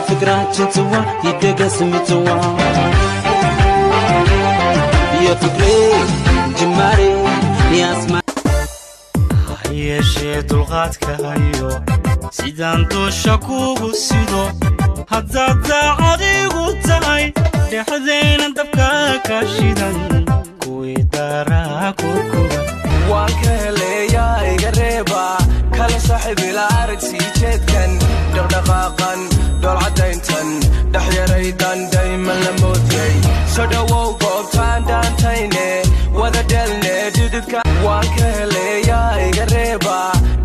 የፍቅራችን ጽዋ ይደገስ ምጽዋ የፍቅሬ ጅማሬ ያስማ Yeeshee dulqaadka hayo sidaan doosha kugu sido haddaad daacad igu tahay dhexdayna dabka ka shidan kuwii daaraa ku kuban. Waan ka heleeyaa iga reeba kala saaxiib ila arag sii jeedkan dhaqdhaqaaqan dhoolcadayntan dhexyaraydan dayman la moodiyey soo dhowow goobtaan dhaantayne wada dhelne dhididka. Waan ka heleeyaa iga reeba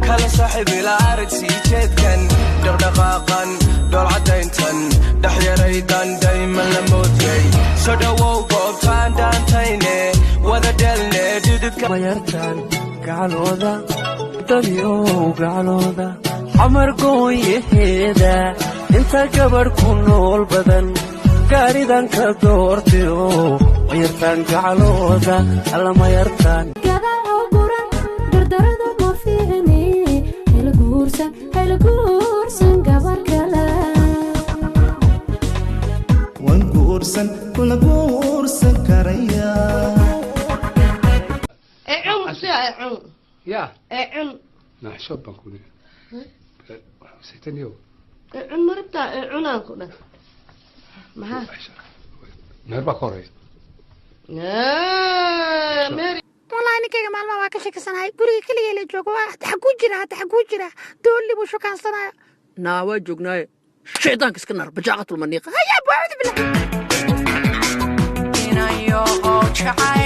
kala saaxiib ila arag sii jeedkan dhaqdhaqaaqan dhoolcadayntan dhexyaraydan dayman la moodiyey soo dhowow goobtaan dhaantayne wada dhelne dhididka. Mayartan gacalooda dadyow gacalooda xamar gooyaheeda inta gabadh ku nool badan gaaridan ka doortayo mayartaan gacalooda alla mayartaan. Gadaal oo guran dardaradu ma fiicni, hayla guursan, hayla guursan gabar kale. Waan guursan kula guursan karaya. Ee cun si ee cun. Ya. Ee cun. Naxshood baan ku leeyahay saytaniyow. Ee cun maribtaa ee cunaan ku dhan maxaa? Meher baa ka horeysa. Mary. Wallaahi ninkayga maalmaha waa ka shakisanahay, guriga keligay la joogo. Waa xaguu jira hadda? Xaguu jira? Doolli buu shukaansanaya. Naa waa joognaaye, shaydaanka iska naar bajaaqatul maniiqa hayaa, acuudu billah. Inayow jacayl.